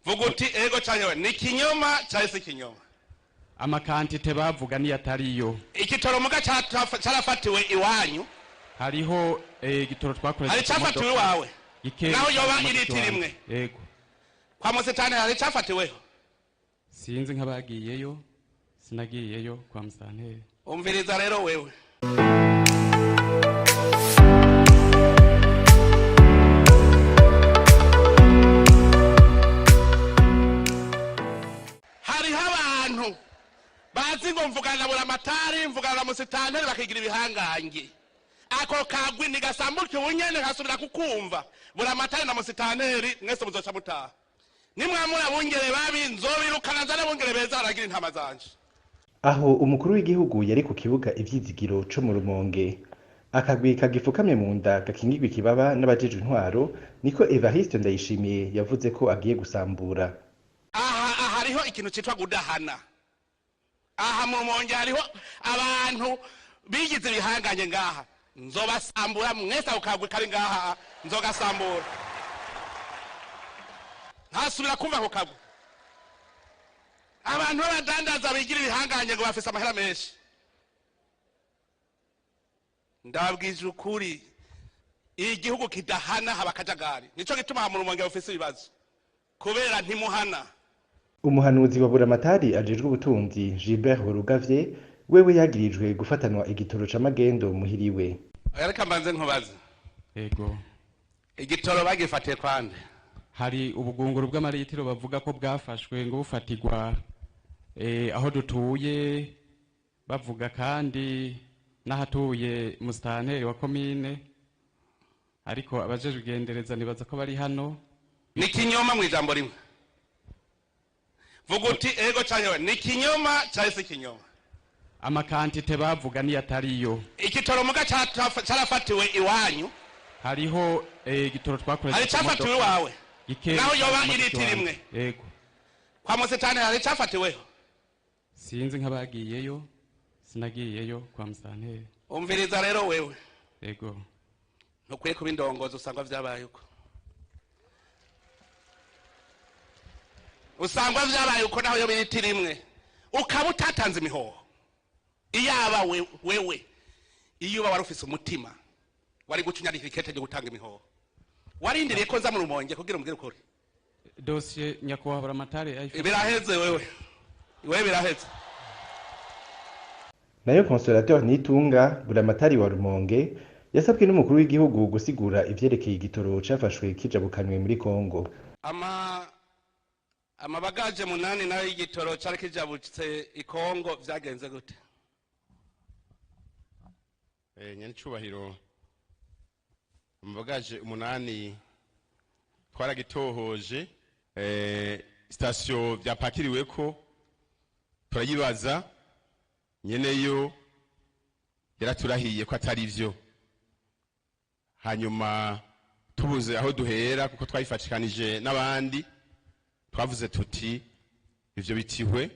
Vuga uti ego canke ni kinyoma canke si kinyoma. Amakantite bavuga ni atariyo. Igitoro muga carafatiwe iwanyu. Hariho igitoro twakoresheje. Hari cafatiwe iwawe. Naho yoba iriti rimwe. Yego. Kwa Musitanteri hari cafatiweho. Sinzi nkabagiyeyo, sinagiyeyo kwa Musitanteri. Umviriza rero wewe. Hariho abantu bazi ngo mvugana Buramatari, mvugana na Musitanteri bakigira ibihangange. Ako kagwi nigasambuke ubunyene nkasubira kukumva. Buramatari na Musitanteri mwese muzoca mutaha. Nimwamura bungere babi nzobirukana nzane bungere beza baragira intama zanje. Aho umukuru w'igihugu yari ku kibuga ivyizigiro co mu Rumonge, akagwi kagifukamye mu nda gakingirwa ikibaba n'abajejwe intwaro, niko Evariste Ndayishimiye yavuze ko agiye gusambura. Aha hariho ikintu citwa gudahana. Aha mu Rumonge hariho abantu bigize ibihanganye ngaha. Nzobasambura mwese ako kagwi kari ngaha, nzogasambura. Ntasubira kumva ako kagwi. Abantu b'abadandaza bigira ibihanganye ngo bafise amahera menshi. Ndabwije ukuri, igihugu kidahana haba akajagari. Nico gituma mu Rumonge bafise ibibazo, kubera ntimuhana. Umuhanuzi wa Buramatari ajejwe ubutunzi Gilbert Horugavye wewe yagirijwe gufatanwa igitoro c'amagendo muhiriwe. Reka mbanze nkubaze. Yego. Igitoro bagifatiye kwande? Hari ubugunguru bw'amaritiro bavuga ko bwafashwe ngo bufatirwa aho dutuye, bavuga kandi n'ahatuye Musitanteri wa komine, ariko abajejwe igendereza nibaza ko bari hano. Ni kinyoma mw'ijambo rimwe. Vuga uti ego canke ni kinyoma canke si kinyoma. Amakantite bavuga ni atariyo. Igitoro muga carafatiwe iwanyu. Hariho igitoro twakoresheje. Hari cafatiwe iwawe. Naho yoba iriti rimwe. Yego. Kwa Musitanteri hari cafatiweho. Sinzi nkabagiyeyo, sinagiyeyo kwa Musitanteri. Umviriza rero wewe. Yego. Ntukwiye kuba indongozi usangwa vyabaye uko. Usangwa vyabaye uko naho yoba iriti rimwe. Ukaba utatanze imihoho. Iyaba wewe iyo uba wari ufise umutima wari gucunyarika ikete ryo gutanga imihoho. Warindiriye ko nza mu Rumonge kugira umbwire ukuri. Dosiye nyakubahwa Buramatari biraheze wewe. Wewe biraheze. Nayo Consolateur Nitunga Buramatari wa Rumonge yasabwe n'umukuru w'igihugu gusigura ivyerekeye igitoro cafashwe kijabukanwe muri Kongo. Amabagaje 8 nayo y'igitoro cari kijabutse i Kongo vyagenze gute? Nyenicubahiro, amabagaje 8 twaragitohoje, sitasiyo vyapakiriweko turayibaza, nyeneyo yaraturahiye ko atari vyo. Hanyuma tubuze aho duhera kuko twayifatikanije n'abandi, twavuze tuti ivyo bitihwe,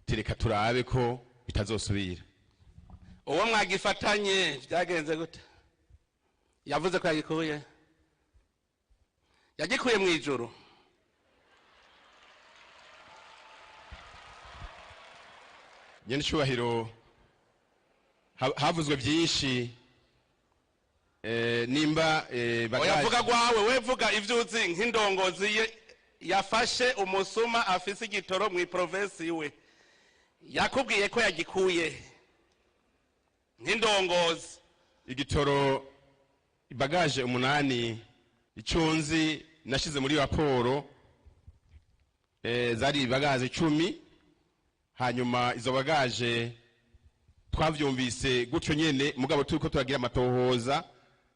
tereka turabe ko bitazosubira. Uwo mwagifatanye vyagenze gute? Yavuze ko yagikuye. Yagikuye mw'ijuru. Nyenicubahiro, havuzwe byinshi, nimba bagaje. Oya vuga gwawe, we vuga ivyo uzi nk'indongozi yafashe umusuma afise igitoro mw'i province iwe. Yakubwiye ko yagikuye nk'indongozi. Igitoro bagaje 8 icunzi nashize muri raporo, zari bagaje 10. Hanyuma izo bagaje twavyumvise gutyo nyene, mugabo turiko turagira amatohoza,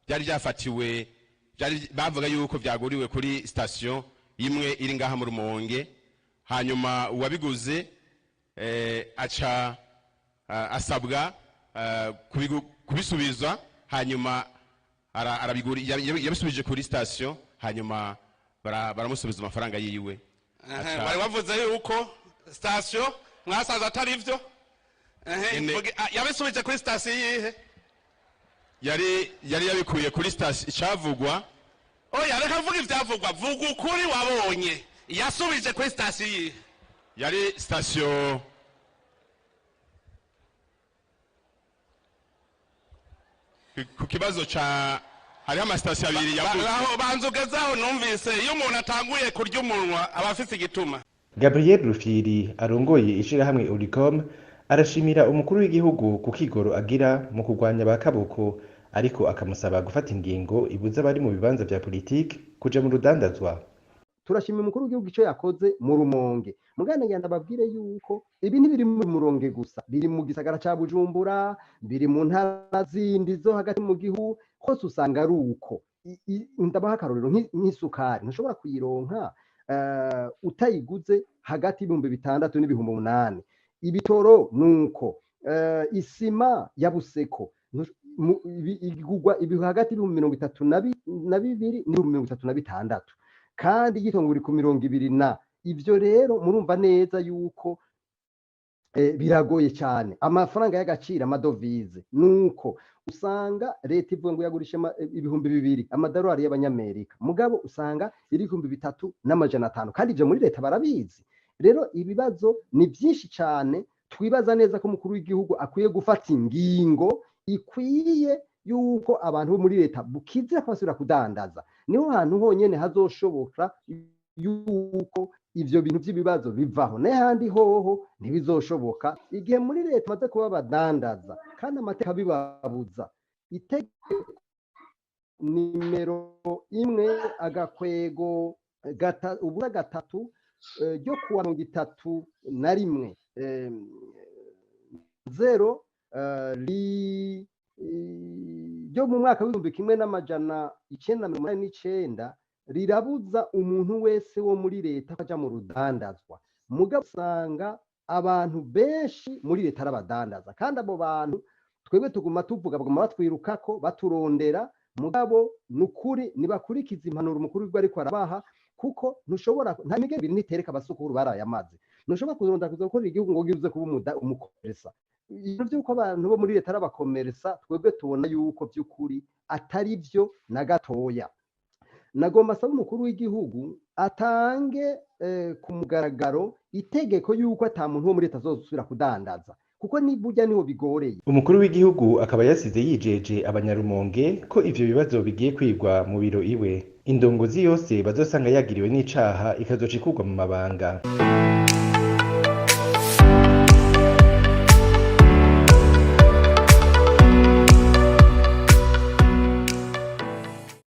byari byafatiwe, byari bavuga yuko vyaguriwe kuri station imwe iri ngaha mu Rumonge. Hanyuma uwabiguze aca asabwa kubisubiza, hanyuma arabigura, yabisubije kuri station, hanyuma baramusubiza amafaranga yiwe. Wari wavuze yuko station mwasaza atari ivyo? Yabisubije kuri station yihe? Yari yabikuye kuri station icavugwa. Oya reka mvuga ivyavugwa, vuga ukuri wabonye. Yasubije kuri sitasiyo yihe? Yari sitasiyo ku kibazo ca hariho amasitasiyo abiri yavuze. Aho banza ugezaho, numvise iyo umuntu atanguye kurya umunwa aba afise igituma. Gabriel Rufyiri arongoye ishirahamwe Oricom arashimira umukuru w'igihugu ku kigoro agira mu kurwanya ba kaboko, ariko akamusaba gufata ingingo ibuza abari mu bibanza vya politiki kuja mu rudandazwa. Turashima umukuru w'igihugu icyo yakoze mu Rumonge. Mugana ndababwire yuko ibi ntibiri mu Rumonge gusa, biri mu gisagara ca Bujumbura, biri mu ntara zindi zo hagati mu gihugu hose usanga ari uko. Ndabaha akarorero nk'isukari ntushobora kuyironka utayiguze hagati y'6,000 n'8,000. Ibitoro nuko, isima ya Buseko igugwa hagati y'32,000 n'36,000, kandi igitongo uri ku 20 na ivyo. Rero murumva neza yuko biragoye cyane. Amafaranga y'agaciro, amadovize, nuko usanga leta ivuga ngo yagurisha 2,000 amadolari y'abanyamerika, mugabo usanga iri 3,500, kandi ivyo muri leta barabizi. Rero ibibazo ni byinshi cyane. Twibaza neza ko umukuru w'igihugu akwiye gufata ingingo ikwiye yuko abantu bo muri leta bukizira ko basubira kudandaza. Niho hantu honyene hazoshoboka yuko ivyo bintu vy'ibibazo bivaho, n'ahandi hoho ntibizoshoboka. Igihe muri leta bamaze kuba badandaza kandi amateka bibabuza, itegeko nimero 1-03 ryo kuwa 31 0 ryo mu mwaka w'1989 rirabuza umuntu wese wo muri leta ko aja mu rudandazwa. Mugabo usanga abantu benshi muri leta arabadandaza, kandi abo bantu twebwe tuguma tuvuga, baguma batwirukako baturondera. Mugabo nukuri nibakurikiza impanuro umukuru w'igihugu ariko arabaha, kuko ntushobora, nta migeri ibiri ntitereka abasukuru baraye amazi. Ntushobora kuzonda kuza gukorera igihugu ngo uze kuba umukomeresa. Ibintu by'uko abantu bo muri leta arabakomeresa, twebwe tubona yuko by'ukuri atari byo na gatoya. Nagomba asaba umukuru w'igihugu atange ku mugaragaro itegeko yuko ata muntu wo muri leta azosubira kudandaza, kuko ni burya niho bigoreye. Umukuru w'igihugu akaba yasize yijeje abanyarumonge ko ivyo bibazo bigiye kwigwa mu biro iwe, indongozi yose bazosanga yagiriwe n'icaha ikazoca ikurwa mu mabanga.